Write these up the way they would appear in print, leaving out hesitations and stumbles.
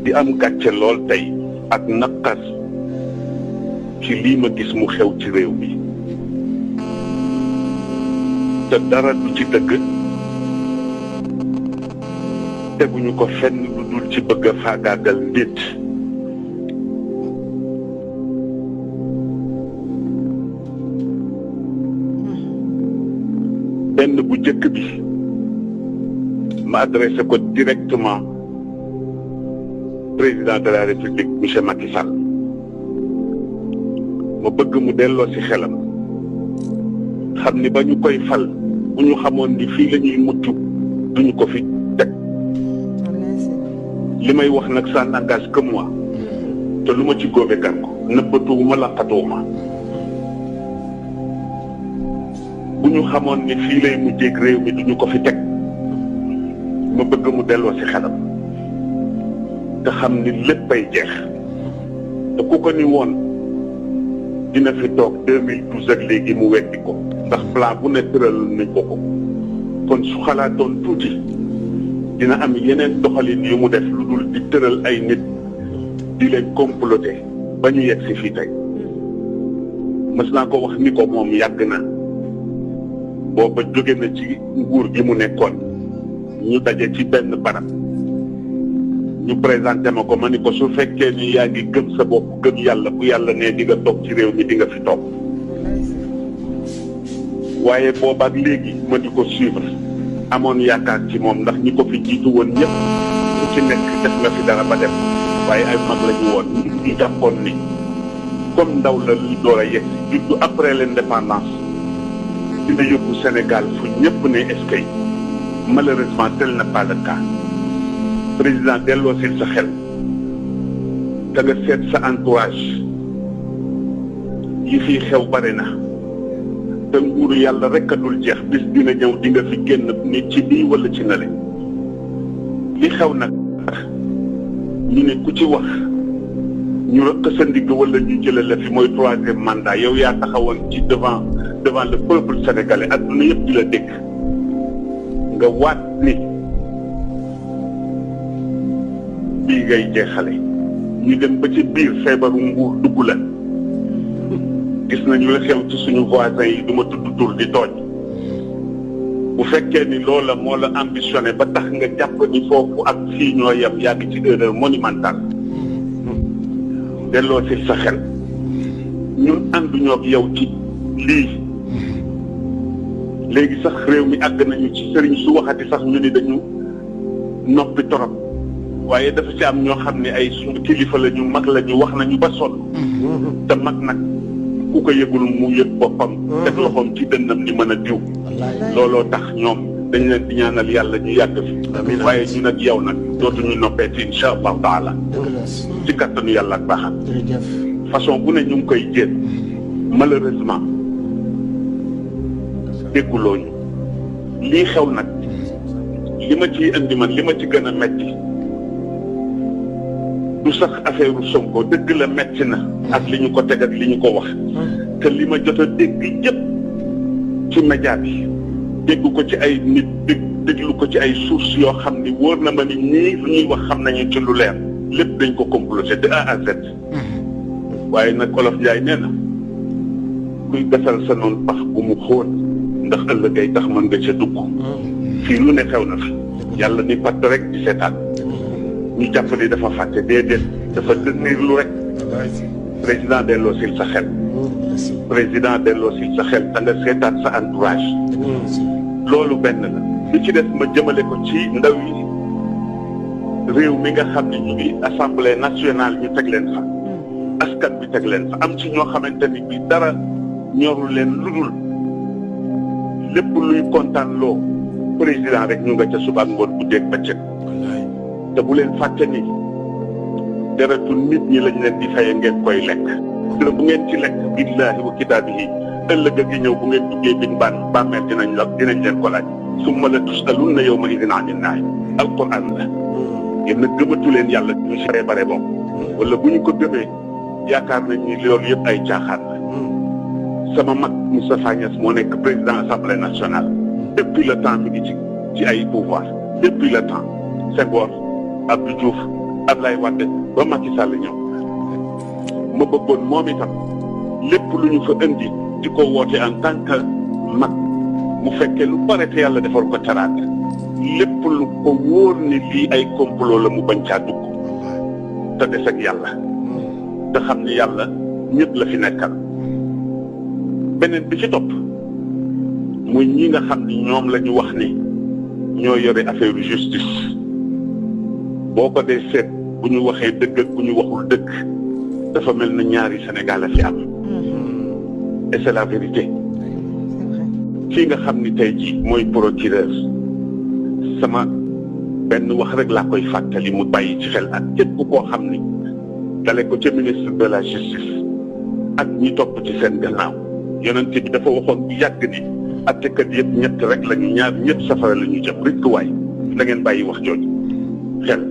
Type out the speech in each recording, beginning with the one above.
di am gàcce lool tey ak naqar ci lii ma gis mu xew ci réew mi te dara du ci dëgg teguñu ko fenn lu dul ci bëgg a faagaagal nit benn bu jëkk bi ma adressé ko directement président de la république monsieur Macky Sall ma bëgg mu delloo ci xelam xam ni ba ñu koy fal bu ñu xamoon ni fii la ñuy mucc duñu ko fi teg li may wax nag ça n'engage que moi te lu ma ci góobe gar ko nëbbatuwuma laqatuwuma bu ñu xamoon ni fii lay mujjeeg réew mi duñu ko fi teg ma bëgg mu delloo ci xelam te xam ni léppay jeex te ku ko ni woon dina fi toog 2012 ak léegi mu weddi ko ndax plan bu ne tëral nañ ko ko kon su xalaatoon tuuti dina am yeneen doxalin yu mu def lu dul di tëral ay nit di leen comploter ba ñu yegg si fii tey mës naa ko wax ni ko moom yàgg na booba jóge na ci nguur gi mu nekkoon ñu daje ci benn barab ñu présenté ma ko ma ni ko su fekkee ni yaa ngi gëm sa bopp gëm yàlla bu yàlla ne di nga toog ci réew mi di nga fi toog waaye boobaak léegi ma di ko suivre amoon yaakaar ci moom ndax ñi ko fi jiitu woon ñëpp ku ci nekk def nga fi dara ba dem waaye ay mag la ñu woon ñu jàppoon ni comme ndaw la lu door a yegg juddu après l'indépendance dina yóbbu Sénégal fu ñëpp ne est-ce que malheureusement tel n'est pas le cas président delloo si sa xel da nga seet sa entourage yi fii xew bare na te nguuru yàlla rek a dul jeex bis dina ñëw di nga fi génn ni ci bii wala ci nale li xew nag ñu ne ku ci wax ñu rëq sa ndigg wala ñu jële la fi mooy 3e mandat yow yaa taxawoon ci devant le peuple sénégalais adduna yëpp di la dégg nga waat ni bii ngay jeexale ñu dem ba ci biir feebaru nguur dugg la gis nañu la xew ci suñu voisins yi du ma tudd tur di tooñ bu fekkee ni loola moo la ambitionné ba tax nga jàpp ni foofu ak fii ñoo yem yaa ngi ci erreur monumentale delloo si sa xel ñun ànduñoo ak yow ci lii léegi sax réew mi àgg nañu ci sëriñ su waxati sax ñu ni dañu noppi torop waaye dafa ci am ñoo xam ne ay suñu kilifa la ñu mag la ñu wax nañu ba sonn te mag nag ku ko yëgul mu yëg boppam teg loxoom ci dënnam ni mën a diw looloo tax ñoom dañ leen di ñaanal yàlla ñu yàgg fi waaye ñu nag yow nag dootuñu noppeeti insha allahu taala ci kattanu yàlla ak baaxam façon bu ne ñu ngi koy jéem malheureusement dégguloo ñu lii xew nag li ma ciy indi man li ma ci gën a metti du sax affaire Sonko dëgg la metti na ak li ñu ko teg ak li ñu ko wax te li ma jot a dégg yëpp ci média bi dégg ko ci ay nit déglu ko ci ay sources yoo xam ni wóor na ma ni ñii lu ñuy wax xam nañu ci lu leer lépp dañ ko comploté de A à Z waaye nag Olof Njaay nee na kuy gasal sa noonu pax bu mu xóot ndax ëllëg ay tax mën nga ca dugg fii lu ne xew na fi yàlla ni patt rek di seetaan ñu jàpp ni dafa fàtte déedéet dafa dënniir lu rek président delloo sil sa xel président delloo sil sa xel da nga seetaat sa entourage loolu benn la li ci des ma jëmale ko ci ndaw yi réew mi nga xam ne ñu ngi assemblée nationale ñu teg leen fa askan bi teg leen fa am ci ñoo xamante ni bi dara ñoru leen ludul lépp luy kontaan loo président rek ñu nga ca suba ak ngoon guddeeg bëccëg te bu leen fàtte ni deretu nit ñi lañ leen di faye ngeen koy lekk te bu ngeen ci lekk billaahi wa kitaabihi ëllëg gi ñëw bu ngeen duggee bin bàmmeel dinañ leen ko laaj summa la tusalunna yawma idin anin naim alquran la yéen nag gëmatu leen yàlla ñu si bare boobu wala bu ñu ko gëmee yaakaar nañ ni loolu yëpp ay caaxaan la sama mag Moustapha Niasse moo nekk président assemblée nationale depuis le temps mi ngi ci ay pouvoir depuis le temps Senghor Abdou Diouf Ablaye Wade ba Macky Sall ñëw ma bëggoon moom itam lépp lu ñu fa indi di ko woote en tant que mag mu fekkee lu bare te yàlla defal ko teraanga lépp lu ko wóor ni lii ay complot la mu bañ caa dugg te des ak yàlla te xam ni yàlla ñëpp la fi nekkal. beneen bi ci topp muy ñi nga xam ni ñoom la ñu wax ni ñoo yore affaire justice boo ko dee seet bu ñu waxee dëgg ak bu ñu waxul dëgg dafa mel na ñaari Sénégal la fi am. et c'est la vérité. kii nga xam ni tey jii mooy procureur sama benn wax rek laa koy fàttali mu bàyyi ci xel ak képp koo xam ni dale ko ca ministre de la justice ak ñi topp ci seen gannaaw yonent bi dafa waxoon bu yàgg ni attekat yëpp ñett rek lañu ñaar ñëpp safara la ñu jëm rikk waay da ngeen bàyyi wax jooju xel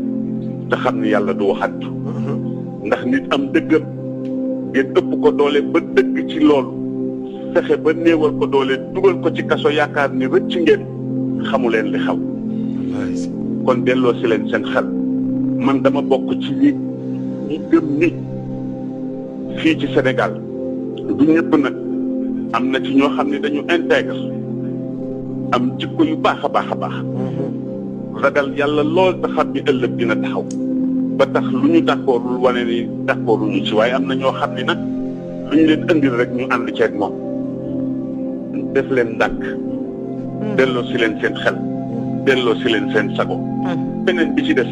te xam ni yàlla du waxantu ndax nit am dëggam ngeen ëpp ko doole ba dëgg ci loolu fexe ba néewal ko doole dugal ko ci kaso yaakaar ni rëcc ngeen xamu leen li xaw kon delloo si leen seen xel man dama bokk ci ñi gëm ni fii ci Sénégal du ñëpp nag am na ci ñoo xam ne dañu intègre am jikko yu baax a baax a baax ragal yàlla lool te xam ni ëllëg dina taxaw ba tax lu ñu d'accordul wane ni d'accordu ñu ci waaye am na ñoo xam ni nag lu ñu leen indil rek ñu ànd ceeg moom def leen ndànk delloo si leen seen xel delloo si leen seen sago beneen bi ci des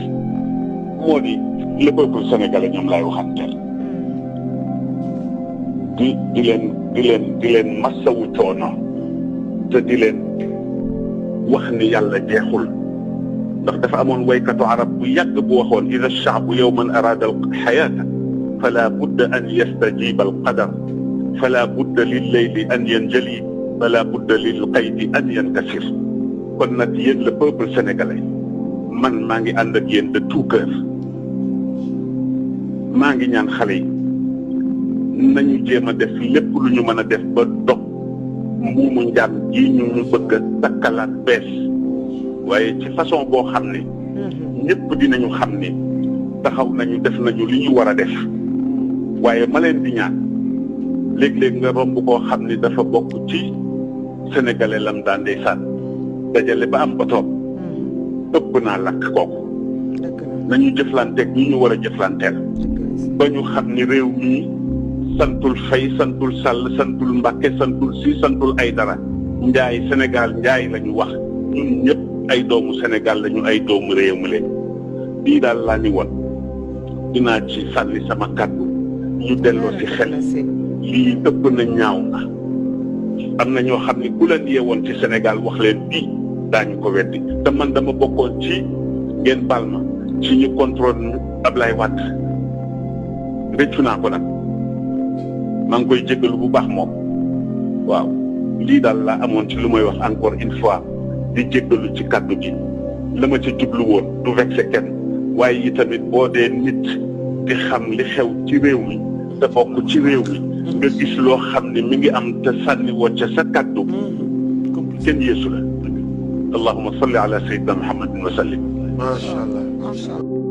moo di le peuple sénégalais ñoom laay waxanteel di leen massawu coono te di leen wax ni yàlla jeexul ndax dafa amoon waykatu arab bu yàgg bu waxoon ida alchaabu yowman arada alxayaata fala budda an yastajiba alqadar fala budda lilleyli an yanjali fala budda lilqaydi an yankasir kon nag yéen le peuple sénégalais man maa ngi ànd ak yéen de tout cœur maa ngi ñaan xale yi nañu jéem a def lépp lu ñu mën a def ba dog mbuumu njaam ji ñu bëgg a takkalaat bees waaye ci façon boo xam ne ñëpp dinañu xam ni taxaw nañu def nañu li ñu war a def waaye ma leen di ñaan léeg-léeg nga romb koo xam ni dafa bokk ci sénégalais lam daan ndeysaan dajale ba am otoom ëpp naa lakk kooku nañu jëflanteeg ñi ñu war a jëflanteel ba ñu xam ni réew mi santul Fay santul Sall santul Mbàkke santul Si santul ay dara njaay Sénégal njaay lañu wax ñun ñëpp ay doomu Sénégal lañu ay doomu réew mi leen bii daal laa ni woon dinaa ci sànni sama kàddu ñu delloo ci xel lii ëpp na ñaaw na am na ñoo xam ne ku leen yeewoon ci Sénégal wax leen bii daañu ko weddi te man dama bokkoon ci ngeen baal ma ci ñu contrôle Ablaye Wade rëccu naa ko nag maa ngi koy jéggalu bu baax moom waaw lii daal laa amoon ci lu may wax encore une fois di jéggalu ci kàddu gi la ma ca jublu woon du vexé kenn waaye yi tamit boo dee nit di xam li xew ci réew mi te bokk ci réew mi nga gis loo xam ne mi ngi am te sànni woo ca sa kàddu kenn yeesu la allahumma salli ala sayyidina muhammadin wa sallim. macha allah.